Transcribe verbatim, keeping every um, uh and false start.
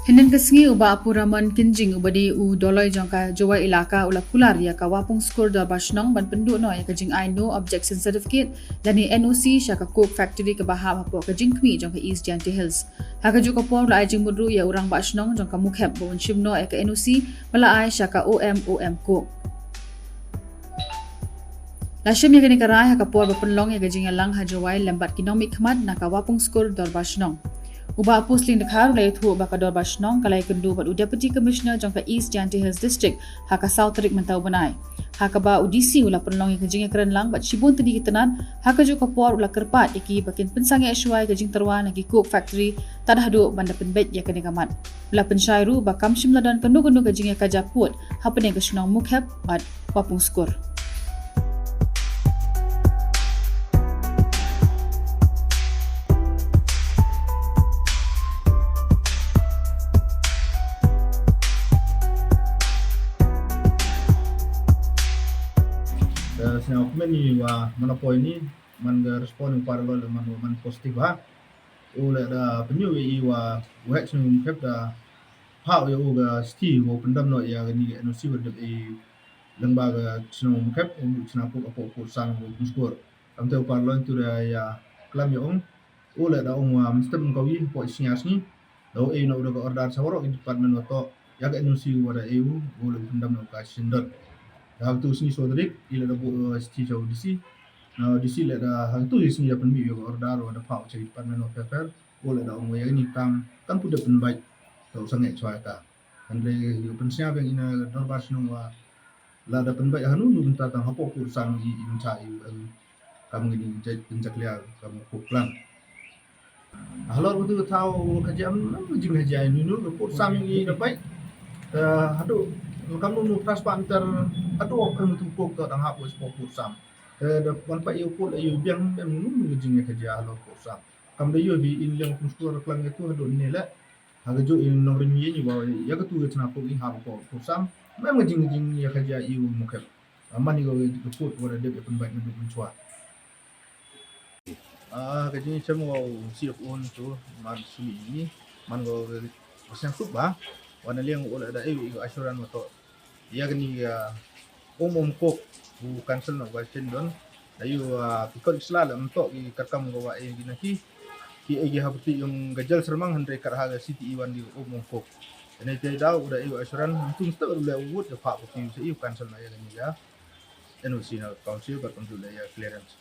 Hynnin ka sngi u Bah Apuraman Kynjing uba dei u Doloi jong ka Jowai Elaka u la kular ïa ka Wapung Skur Dorbar Shnong ban pynduh noh ïa ka jingai No Objection Certificate lane N O C sha ka Coke Factory kaba hap hapoh ka jingkhmih jong ka East Jaintia Hills. Ha kajuh ka por u la ai jingmut ruh ïa u Rangbah Shnong jong ka Mukhep ba un shim noh ïa ka N O C ba la ai sha ka O M O M Coke. La shim ïa kane ka rai ha ka por ba pynlong ïa ka jingïalang ha Jowai lem bad ki nongmihkhmat na ka Wapung Skur Dorbar Shnong. U Bah Puslin Dkhar u la ïathuh ba ka Dorbar Shnong ka la ïakynduh bad u Deputy Commissioner jong ka East Jaintia Hills District ha ka saw tarik mynta u bnai, ha kaba u D C u la pynlong ïa ka jingïakren lang bad shibun tylli ki tnat. Ha kajuh ka por u la kyrpad ïa ki ba kin pynsangeh shuwa ïa ka jingtyrwa na ki Coke Factory tad haduh ban da pynbeit ïa kane ka mat. U la pynshai ruh ba kam shym la don kano kano ka jingïakajia pud hapdeng ka shnong Mukhep bad Wapung Skur. Sngewkmen ïa wa man la poi ni man ga respond ïa u para loi la man, man positive ha. U la da pynïoh ïa i wa u hek sngewkmen da pha u ïa u ga sti u pyndam noh ïa ga ni ga N O C wa dep i leng ba ga shnong Mukhep u chna puk apo puk sang u pun skur. Kam te u para loi tu da ïa klam ïa ong u la da ong wa mstem ka wi po i sngi ar sngi. Da u ei na u da ka order sa warok i department wa to ïa ga N O C wa da ei u u la pyndam noh ka sindot. Da tu sngi so drik i la da bu sti sa u D C. Na u D C la da hang tu sngi da pynmih ïa ga order wa da pha u cha i department wa pepper. U la da ong wa ïa ni kam kan pu da pynbait. Da u sangeh chwa ka. Hynrei ïa u pynsñiaw biang ina dorbar shnong wa la da pynbeit hanu nu bynta tang hapoh pur sang i im cha i em kam ngi ding jait pynjak lia kam ku plan. Halor utu thaw ka jam nam jing ka jai nu nu pur sang i da bai. Hadu kam nu nu pras pa antar hadu kam tu pok to tang hapoh pur sang. Da wan pa ïa u pur ïa u biang em nu nu jing ka jai halor pur sang. Kam da ïoh bi in liang kum skur klang ïa tu hadu ne le. Ha ka juh in nongrim ïa ni wa ïa ka tu ka chna pok i ha ko pur sam. Mem ka jing jing ïa ka jia i u Mukhep. Aman i ko ka put wa da dep ïa pynbait na duk mynchwa. Ah, ka jing chem wa u C F O tu man sumi ni man ko ka siang sup ba. Wa na liang u la da i ko assurance wa to. Ïa kani ka um um kok u council na Washington. Ayu ki kot ki sla la myntok ki katkam ka wa e ki na ki ki e ki hapti yung ka jal sermang hynrei kar ha ka city iwan di um um kok. Ene te daw u da e assurance myntung step le u wut da pha pati sa yu council na ïa kani ka N O C na council ka kontu da ïa clearance.